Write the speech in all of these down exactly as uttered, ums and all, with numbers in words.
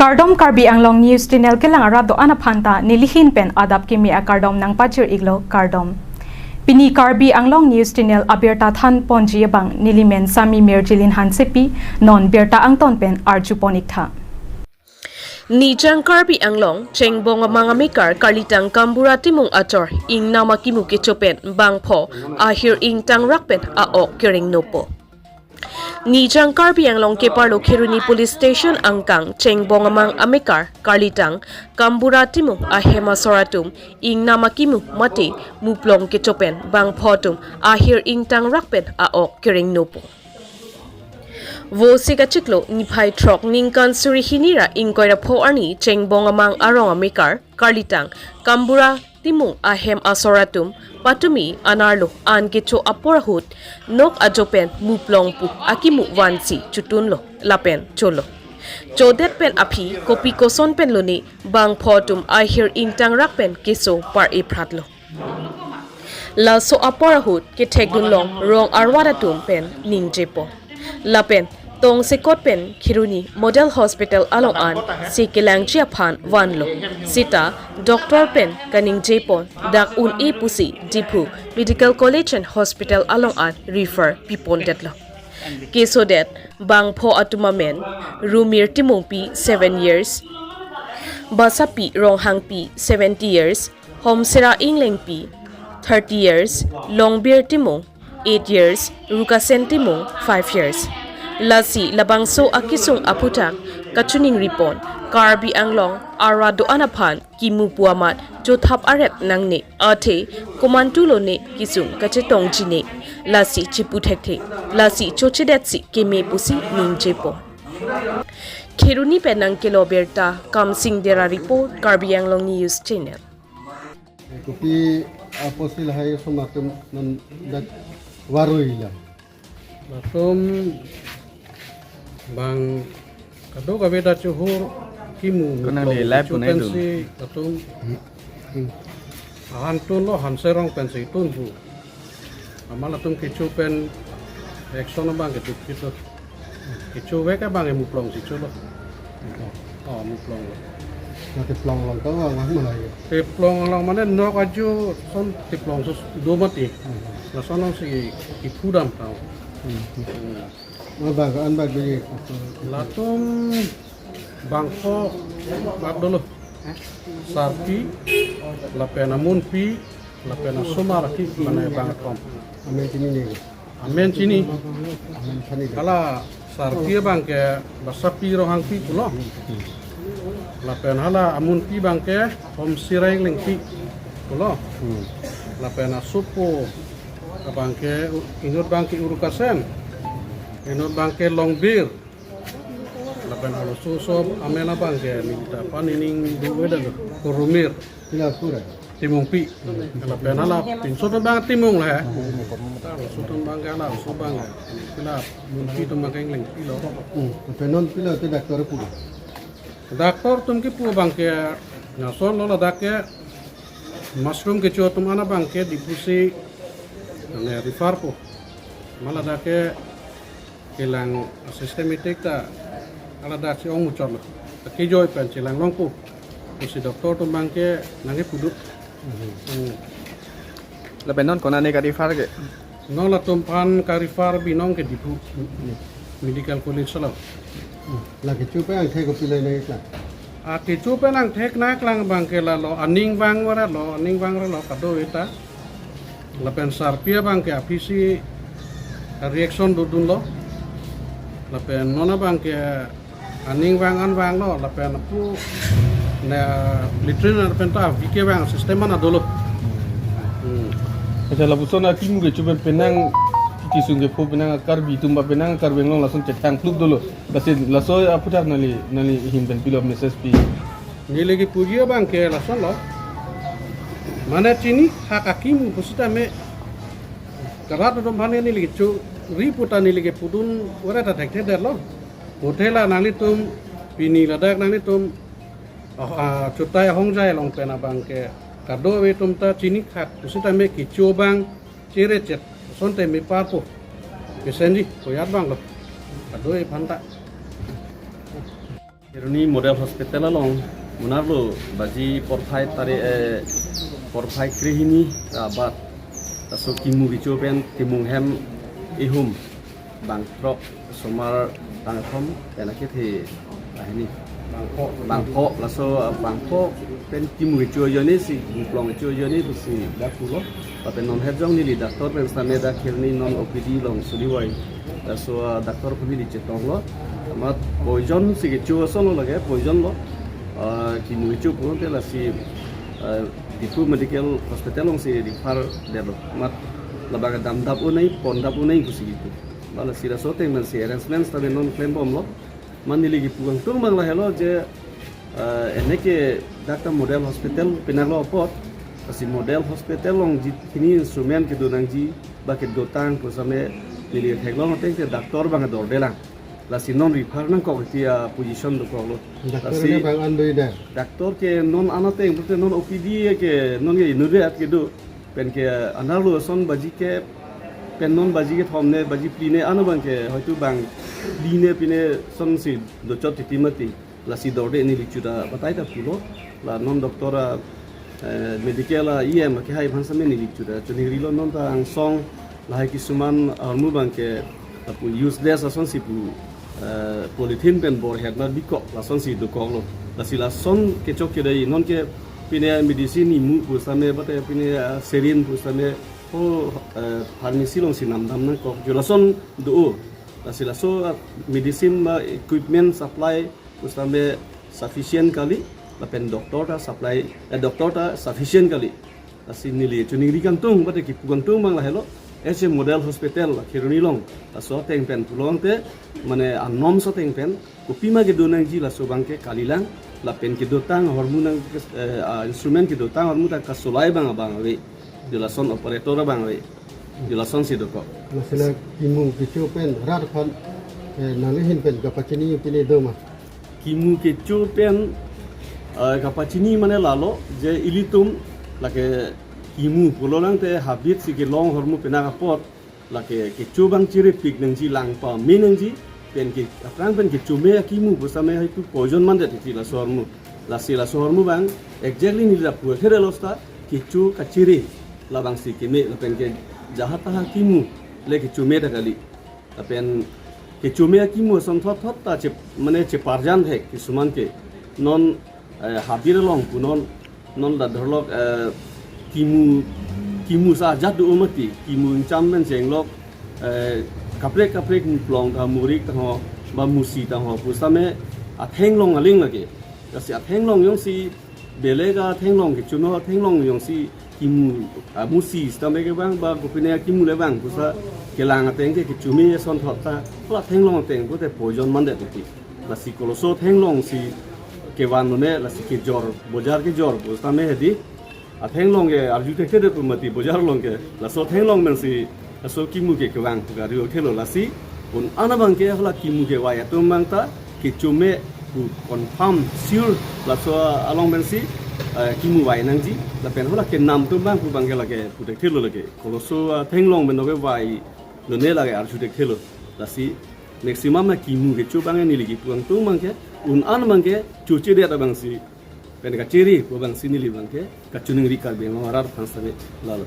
Kardom, Karbi Anglong News Channel kelang arat do-an aphan ta nelihin pen adap kimi akardom nangpajir-iklo, kardom. Pini Karbi Anglong News Channel abirta thanponji abang nelimen Sami Mirjilin Hansepi, non birta angton pen arjupon-iktha. Nijang Karbi Anglong, Chengbong amang amekar karlitang Kambura Timung achor ingnam akimu kecho pen bangpho ahir ingtangrak pen a-ok kerengnopo. Nijang Karbi Anglong keparlo Kheroni Police Station angkang Chengbong amang amekar karlitang Kambura Timung ahem asor atum ingnam akimu mate muplong kecho pen bangpho atum ahir ingtangrak pen a-ok kerengnopo. Vosi kachiklo niphai throk ningkan suri hini ra ingkoi ra pho arni Chengbong amang arong amekar karlitang Kambura Timung ahem asor atum patumi anerlo an kecho apor ahut nok ajo pen muplong pu akimu vansi chotunlo lapen cholo. Chodet pen aphi kopi koson pen lone bangpho atum ahir ingtangrak pen keso par-e phratlo. Laso apor ahut kethekdun long rong arwat atum pen ningjepo. Lapen tongsekot pen Kheroni Model Hospital along an si kelangji aphan vanlo. Sita doctor pen kaningjepon dak un-e pusi Diphu Medical College and Hospital along an refer pipondetlo. Kesodet bangpho atum amen Rumir Timungpi, seven years, Basapi Ronghangpi, seventy years, Homsira Englengpi, thirty years, Longbir Timung, eight years, Rukasen Timung, five years. Lasi labangso akesung aphuthak kachiningripon Karbi Anglong arat do-an aphan kimu pu amat chothap arep nangne, athe komantu lone kesung kachetongji ne, lasi chipu thekthe, lasi chochedetsi keme pusi ningjepo. Kheroni pen nangkelo birta Kamsing Dera report, Karbi Anglong News Channel. Kopi apotsi lahai osomar atum non dak varui la. Latum bang kadokave ta chohor kimu. Konang le muplong live kecho pu nai dun. Pensi latum ahan tunlo, hanserong pensi tun pu. Amat latum kecho pen action abang ke dukpitlo. Kecho vek abang ke muplongsi cholo. Oh, muplonglo. Na teplong along ta vang vang malai. Teplong along mane nok ajo ason teplong sus do mati. Hmm. Lason alongsi kipudam tau. Hmm. Hmm. An bag, an bag bagi. Latum bangpho bab dolo. Sarpi, lapen amunpi, lapen asomar aki mane bangkethom. Amen chini ne. Amen chini. Amen chini. Hala sarpi abang ke Basapi Ronghangpi pulo. Lapen hala amunpi abang ke Homsira Englengpi pulo. Hmm. Lapen asopo abang ke u-, inut abang ke Urukasen. Inut abang ke Longbir. Lapen hala oso oso amen abang ke neli ta panining duvedetlo. Ko Rumir. Pila pura. Timungpi. Lapen hala pinso atum abang Timung la. Hala oso atum abang ke hala oso abang ke. Pila Mungpi atum abang ke Englengpi lo. Hmm. Lapen non pila te doctor pu. Doctor atum kipu abang ke lason lo, ladak ke mushroom kecho atum an abang ke Diphu si ane refer po. Amat ladak ke kelang systematic ta aladaksi ong muchotlo. Ta kejoi pen chelang longpo pusi doctor atum abang ke nangkepudun. Mhm. Hmm. Lapen non konane ka-refer ke? Non latum aphan ka-refer binong ke Diphu Medical College lo. Hmm. La kecho pen angthek kopilo nai klang? A kecho pen angthek nangklang abang ke lalo aning vang varalo, aning vang varalo kadokave ta. Lapen sarpi abang ke aphisi reaction dodunlo. Lapen non abang ke aning vang an vanglo, lapen apu ne latrine lapen ta vike vang system an dolo. Hmm. Acha, lapuson akimu kecho pen penang kesung kepho penang Karbi atum ba penang Karbi Anglong lason chethang plup dolo. Lasi laso aphuthak neli, nelihin pen pilo message pi? Neli kepuji abang ke lason lo. Mane chini hak akimu pusitame karat atum aphan neli kecho ri pu ta neli kepudun ore ta thekthedetlo. Puthot la nanglitum pini ladak nanglitum, ah, ah, chutai ahongjai along pen abang ke kadokave atum ta chini hak pusitame kecho abang chere chet asonte me parpo. Pesenji koyat abang lo. Kadokave aphan ta. Kheroni Model Hospital along monarlo baji porphai tari eh, porphai krehini abat laso kimu kecho pen timung hem ihum bangthrok somar tangthom pen akethe ahini bangpho laso ah, bangpho pen kimu kecho ajoine si kimu plong kecho ajoine pusi dak pulo. Lapen non het jong neli doctor pen sitame dak Kheroni non O P D along suli wai laso ah, doctor pen neli chetonglo. Amat poison si kecho asonlo lake poison lo. Ah, kimu kecho pulote lasi ah, Diphu Medical Hospital alongsi refer detlo. Amat labang damdap unai pondap unai pusi gitu. Ba lasi laso ateng pensi arrangement sitame non klembomlo. Amat neli kipu kangtung abang lahelo je ah, ene ke dak ta Model Hospital penang lo apot. Lasi Model Hospital along jit hini instrument kedo nangji ba kedotang pu sitame neli theklong ateng ke doctor abang dorde lang. Lasi non refer nangkok ti ah, position dokoklo. Doctor Lasi ke bang an do-i da. Doctor ke non an ateng pulote non O P D ke non ke inut vet kedo. Pen ke anerlo ason baji ke pen non baji kethom ne baji phli ne ano abang ke hoitu bang phli ne phli ne asonsi dochot titi mati. Lasi dorde neli chuda batai ta pulo. La non doctor ah, eh, medical ah, E M ke hai aphan sitame neli chuda chuningrilo non ta angsong lahai kisuman ahormu abang ke lapu useless asonsi pu eh, polythene pen bor het mar bikok lasonsi dokoklo. Lasi lason kechok kedai non ke pine medicine imu pu sitame bate pine eh, saline pu sitame ho eh, pharmacy alongsi namdam nangkok jo lason do-o. Lasi laso ah, medicine ba equipment supply pu sitame sufficient kali lapen doctor ta supply eh, doctor ta sufficient kali. Lasi neli chuningri kangtung bate kipu kangtung abang lahelo. Ese Model Hospital Kheroni along laso ateng pen pulote mane anom so ateng pen kopima kedo nangji laso abang ke kalilang lapen kedotang ahormu nang eh, ah, instrument kedotang ahormu ta kasolai abang abang ave. Jo lason operator abang ave. Jo lasonsi dokok. Lasi la kimu kecho pen rat aphan eh, nangli ahin pen kapachini pine do ma? Kimu kecho pen eh, kapachini mane lalo je ilitum lake kimu pulo nangte habit si kelong ahormu penang apot lake kecho abang chiripik nangji lang pame nangji pen ke aphrang pen kechome akimu pu sitame hoitu poison mandet titi laso ahormu. Lasi laso ahormu abang exactly neli lapu akhir losta kecho kachiri labangsi keme lapen ke jaha taha kimu le kechome ta kali. Lapen kechome akimu asonthot thot ta che mane cheparjan thek kisuman ke non eh, habit along pu non non ta dhorlok eh, kimu kimu sa ajat do mati kimu ingcham pen chenglok eh, kaprek kaprek muplong ta murik ta ho ba musi ta ho pu sitame athenglong aling lake. Lasi athenglong jongsi belega athenglong kechuno athenglong jongsi kimu ah, musi sitame ke abang ba kopine akimu le abang pusi kelang ateng ke kechome asonthot ta la athenglong ateng pulote poison mandet titi. Lasi koloso athenglong si kevan lone lasi kejor bojar kejor pu sitame hedi athenglong ke arju thekthedet pu mati bojar along ke laso athenglong pensi laso kimu ke kevang pu kari othelo lasi un-an abang ke hala kimu kevai atum abang ta kechome pu confirm sure laso along pensi eh, kimu vai nangji lapen hala kenam atum abang pu abang ke lake pu thekthelo lake koloso athenglong pen kevai lone lake arju thekthelo. Lasi maximum na kimu kecho abang neli kipu kangtung abang ke un-an abang ke chochedet abangsi pen kachiri pu abangsi neli abang ke kachuningri Karbi Anglong arat aphan sitame lalo.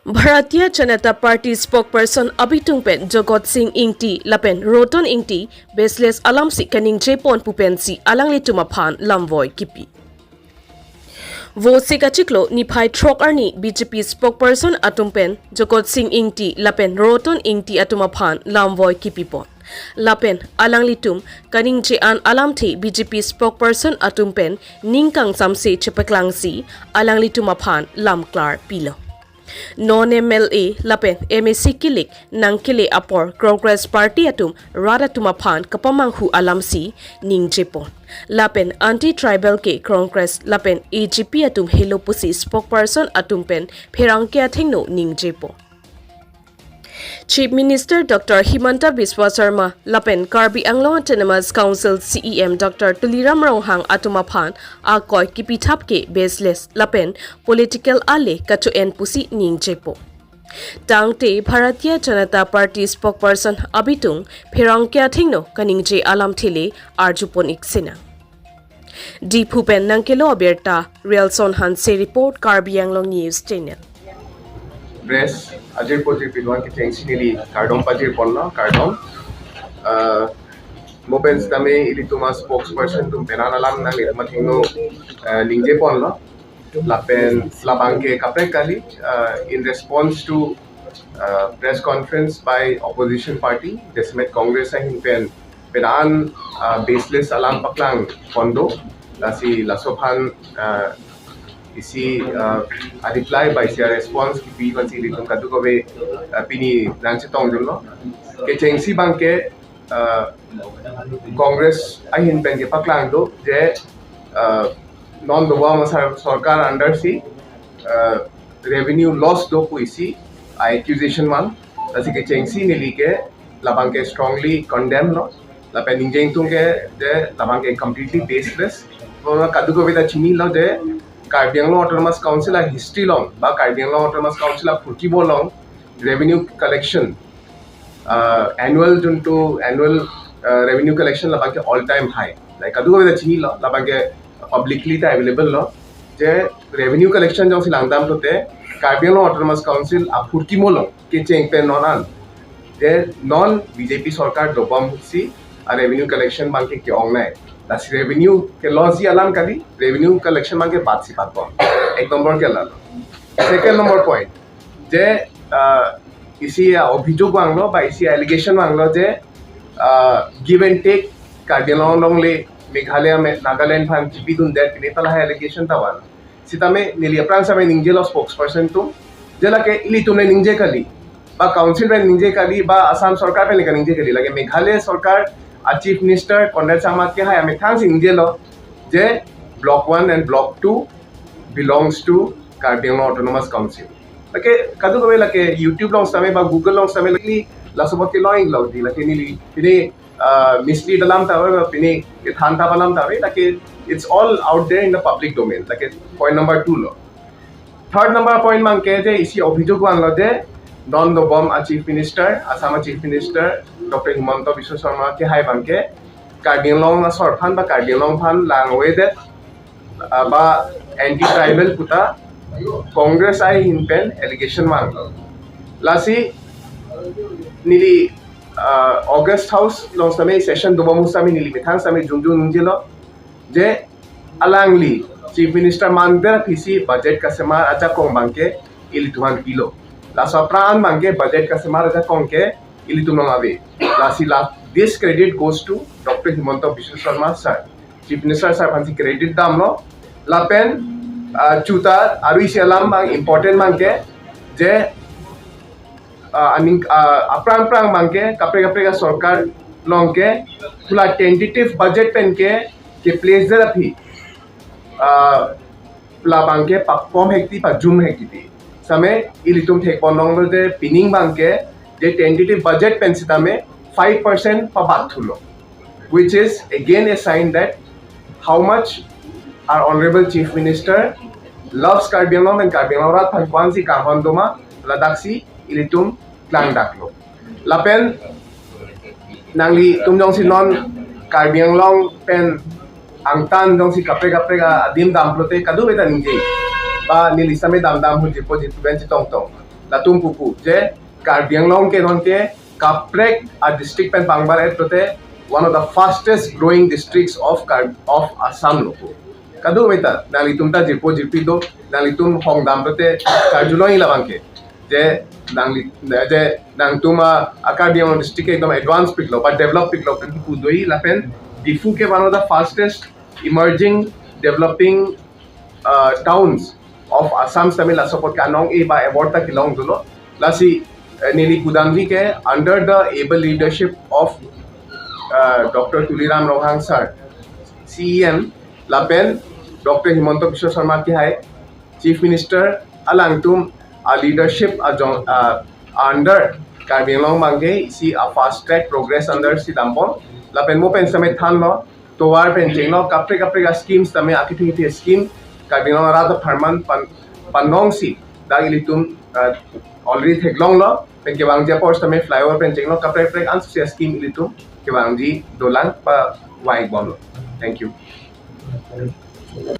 Bharatiya Janata Party spokesperson abitung pen Jagat Sing Ingti lapen Roton Ingti baseless alamsi kaningjepon pu pensi alanglitum aphan lamvoi kipi. Vosi kachiklo niphai throk arni B J P spokesperson atum pen Jagat Sing Ingti lapen Roton Ingti atum aphan lamvoi kipipon. Lapen alanglitum kaningje an alamthe B J P spokesperson atum pen ning kangsamse chepaklangsi alanglitum aphan lamklar pilo. Non M L A lapen M A C kilik nangkele apor Congress party atum rat atum aphan kapamanghu alamsi ningjepon. Lapen anti tribal ke Congress lapen A G P atum helo pusi spokesperson atum pen pherangke athengno ningjepon. Chief Minister Doctor Himanta Biswa Sarma lapen Karbi Anglong Autonomous Council C E M Doctor Tuliram Ronghang atum aphan akoi kipithap ke baseless lapen political ale kacho-en pusi ningjepo. Tangte Bharatiya Janata Party spokesperson abitung pherangke athengno kaningje alamthe le arjupon ik sinang. Diphu pen nangkelo abirta Rialson Hanse report, Karbi Anglong News Channel. Press ajir pojir piduan kechengsi neli kardom pajir ponlo, kardom. Uh, mo pen sitame ilitum a spokesperson atum pen an alam nanglitum athengno uh, ningje ponlo. Lapen labang ke kaprek kali, uh, in response to uh, press conference by opposition party, jasemet Congress ahin pen pen an uh, baseless alam paklang pon do. Lasi laso aphan uh, isi uh, a reply ba isi a response kipi konsi ilitum kadokave uh, pini nangchetongdunlo. Kechengsi abang ke uh, Congress ahin pen kepaklang do je uh, non dobom asar sorkar under si uh, revenue loss do pu isi a accusation man. Lasi kechengsi neli ke labang ke strongly condemn lo. Lapen ningje ingtung ke je labang ke completely baseless. Bo kadokave ta chinilo je Karbi Anglong Autonomous Council a history along ba Karbi Anglong Autonomous Council a phurkimo along revenue collection uh, annual juntu annual uh, revenue collection labang ke all time high. Like kadokave ta chinilo, labang ke publicly ta available lo. Je revenue collection jongsi langdam pulote Karbi Anglong Autonomous Council a phurkimo along kecheng pen non an je non B J P sorkar dobom si a revenue collection abang ke ke-ongnei. Lasi revenue ke loss ji alam kali, revenue collection abang ke bat si bat bom. Ek number ke lalo. Second number point, je uh, isi a obhijog vanglo ba isi a allegation vanglo je uh, give and take Karbi Anglong along le Meghalaya me Nagaland aphan chipidundet pini ta lahai allegation ta van. Sitame neli aphrang sitame ningjelo spokesperson atum je lake ilitum le ningje kali ba council pen ningje kali ba Assam sorkar pen le kaningje kali, lake Meghalaya sorkar a chief minister Conrad Sangma kehai amethang si ningjelo je block one and block two belongs to Karbi Anglong Autonomous Council. Lake kadokave lake YouTube along sitame ba Google along sitame lake laso apot kelong-iklo di, lake neli pini uh, mislead alam ta ave, pini kethan ta alam ta ave, lake it's all out there in the public domain. Lake point number two lo. Third number point abang ke je isi obhijog vanlo je non dobom a chief minister, Assam a chief minister Doctor Himanta Biswa Sarma kehai abang ke Karbi Anglong asor aphan ba Karbi Anglong aphan langvedet uh, ba anti tribal puta Congress ahin pen allegation vanglo. Lasi neli uh, August House along sitame session dobom sitame neli methang sitame jongjong ningjelo je alangli chief minister mandet aphi si budget kasemar ajakong abang ke ilitum aphan pilo. Laso apran abang ke budget kasemar ajakong ke ilitum along ave. Lasi la this credit goes to Doctor Himanta Biswa Sarma sir. Chief Minister sir aphan si credit damlo. Lapen uh, chuta aru isi alam abang important abang ke je uh, aning uh, aphrang aphrang abang ke kaprek kaprek a sorkar along ke pula tentative budget pen ke ke place det aphi uh, labang ke pakpom hekti pajum hekti pi. Sitame ilitum thekpon longlo je pining abang ke je tentative budget pen sitame five percent pabat thulo, which is again a sign that how much our honorable chief minister loves Karbi Anglong and Karbi Anglong arat aphan ko-ansi kanghon doma, ladak si ilitum klangdaklo. Lapen nanglitum jongsi non Karbi Anglong pen angtan jongsi kaprek kaprek adim dam pulote kadokave ta ningje. Ba neli sitame dam dam hu jirpo jirpi pen chetongtong. Latum pupu je Karbi Anglong ke non ke kaprek a district pen pangbar et pulote one of the fastest growing districts of Kar of Assam lo. Kadokave ta nanglitum ta jirpo jirpi do, nanglitum hong dam pulote karjulong-ik labang ke je nangli je nangtum a Karbi Anglong district ke ekdom advance piklo ba develop piklo pu do-ik. Lapen Diphu ke one of the fastest emerging developing uh, towns of Assam sitame laso apot ke anong-e ba award ta kelongdunlo. Lasi uh, neli pudamji ke under the able leadership of uh, Doctor Tuliram Ronghang sir, C E M, lapen Doctor Himanta Biswa Sarma kehai Chief Minister alangtum a leadership ajong uh, under Karbi Anglong abang ke isi a fast track progress under si dampon. Lapen mo pen sitame thanlo tovar pen chenglo kaprek kaprek a scheme sitame akithe kithe scheme Karbi Anglong arat apharman pan panongsi dak ilitum uh, already theklonglo, pen kevangji apor sitame flyover pen chenglok kaprek kaprek ansi scheme ilitum kevangji dolang ba vangvek bomlo. Thank you.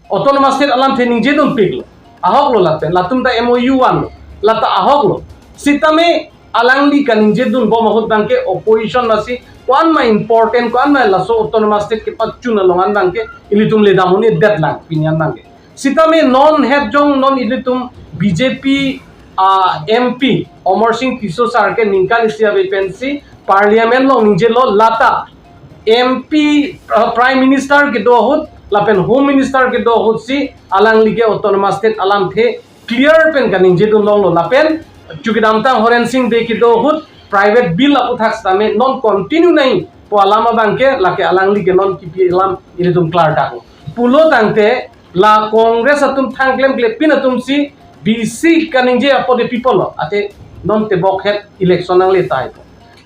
Autonomous State alamthe ningjedunpiklo, ahoklo lapen latum ta M O U vanlo, lata ahoklo. Sitame alangli kaningjedun bom ahut abangke opposition masi ko-an ma important, ko-an ma laso Autonomous State kepachun along an abangke ilitum ledam un-edetlang pini an abangke. Sitame non het jong non ilitum B J P, ah, M P Amarsing Tisso sir ke ningkan isi ave pensi Parliament along ningjelo, lata M P, ah, Prime Minister kedo ahut lapen Home Minister kedo ahut si alangli ke Autonomous State alamthe clear pen kaningjedun longlo, lapen chukidamtang Horensing Bey kedo ahut private bill aphuthak sitame non continue nangji pu alam abangke lake alangli ke non kipi alam ilitum klardak pulo tangte, la Congress atum thang klemkle pin atum si bisi kaningje apot de people lo, ate non tebok het election nangle tahai.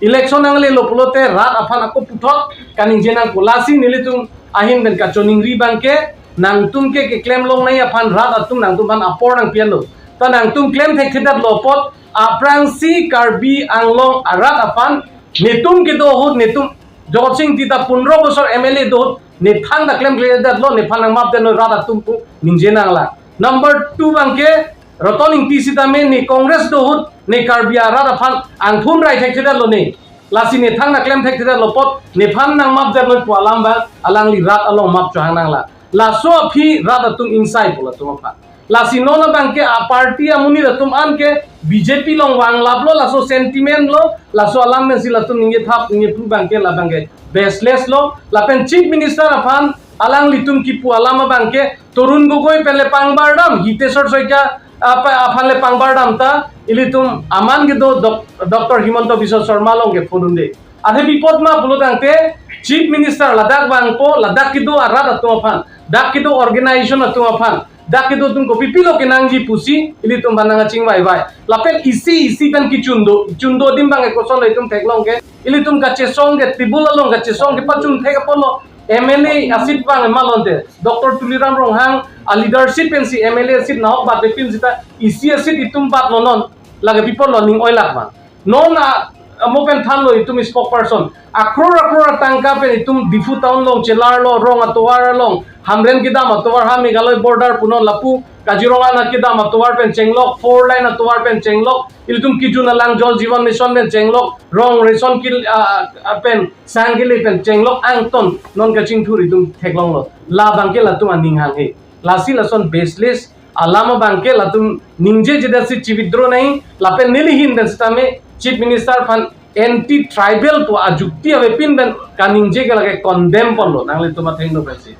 Election nanglelo pulote rat aphan ako puthot kaningje nangpo, lasi nelitum ahin pen kachoningri abangke nangtum ke keklem longnei aphan rat atum nangtum aphan apor nangpi-anlo. Ta nangtum klem thekthedetlo apot aphrangsi Karbi Anglong arat aphan netum kedo ahut, netum Jogot Sing Ingti ta pondro bosor M L A do ahut, nethan ta klemkledetlo, nephan nangmapdetlo rat atum pu ningje nanglang. Number two abangke Roton Ingti sitame ne Congress do ahut ne Karbi arat aphan angthun rai thekthedetlo ne. Lasi nethan ta klem thekthedetlo apot nephan nangmapdetlo pu alam abang alangli rat along map chohang nanglang. Laso aphi rat atum ingsai pu latum aphan. Lasi non abangke a party amonit atum an ke B J P along vanglaplo, laso sentiment lo, laso alam pensi latum ningjethap ningjephu abangke labangke baseless lo. Lapen Chief Minister aphan alanglitum kipu alam abangke Tarun Gogoi pen le pangbardam, Hiteswar Saikia apa aphan le pangbardam ta ilitum aman kedo Doc-, Doctor Himanta Biswa Sarma along ke phone dunde. Athe pi apot ma pulo tangte Chief Minister ladak vangpo, ladak kedo arat atum aphan, dak kedo organization atum aphan, dak kedo atum kopi pilo kenangji pusi ilitum aphan nangkachingvai vai. Lapen isi isi pen kechun do, chun do adim abang ekosonlo itum theklong ke, ilitum kachesong ke table along kachesong kepachun thek apotlo, M L A aseat abang malonte, Doctor Tuliram Ronghang a leadership pensi M L A aseat nahok bat de pin sita isi aseat itum batlo non, lake pi apotlo ning oilak ma. Non a, amo pen thanlo itum spokesperson. Akror akror atangka pen itum Diphu town along chelarlo, rong atovar along, Hamren kedam atovar ha Meghalaya border punon lapu, Kaziranga kedam atovar pen chenglok, four lane atovar pen chenglok, ilitum kejun alang Jal Jeevan Mission pen chenglok, rong ration kil, a, a, pen sang kele pen chenglok angton non kachingthur itum theklonglo. Labangke latum aning hanghe. Lasi lason baseless alam abangke latum ningjejedet si chi-withdraw nangji, lapen neli ahin pen sitame Chief Minister aphan anti tribal pu ajukti avepin pen kaningje ke lake condemn ponlo nanglitum athengno pensi.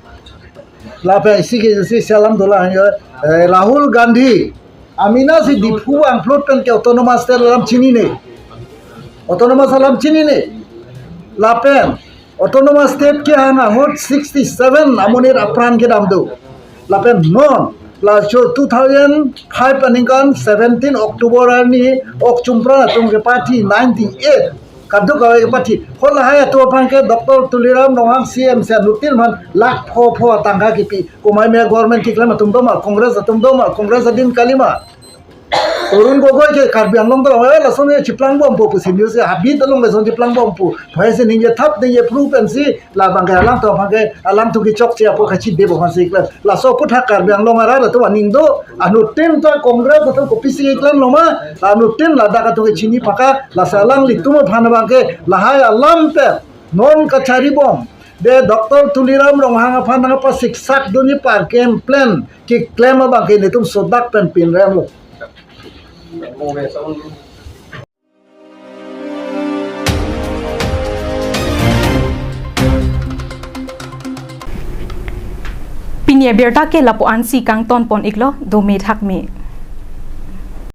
Lapen isi ke isi salam dolang yo, eh, Rahul Gandhi amena si Diphu angplot pen ke Autonomous State alam chinine. Autonomous alam chinine. Lapen Autonomous State kehang ahut sixty seven amonit apran kedam do. Lapen non, laso two thousand five aningkan seventeen October arni ok chumpran atum ke party ninety eight kadokave ke party. Ho lahai atum aphan ke Doctor Tuliram Ronghang C M si anuttin aphan lakh pho pho atangka kipi. Komai me government keklem atum doma, Congress atum doma, Congress adin kalima. Tarun Gogoi ke Karbi Anglong doma, eh, lason ke chiplang bompo pusi news ke habit along lason chiplang bompo. Phai si ningjethap ningjephru pensi labangke alangtum aphan ke, alangtum kechokche apot kachidebo aphansi keklem. Laso aphuthak Karbi Anglong arat atum aning do, anuttin ta Congress atum kopisi keklemlo ma, anuttin ladak atum ke chini phaka, lasi alanglitum aphan abangke lahai alam pen non kachari bom. De Doctor Tuliram Ronghang aphan nangpasiksak dunji pa game plan keklem abangke netum sodak pen pinremlo. Pini abirta ke lapu-ansi kangton pon iklo, dome thakme.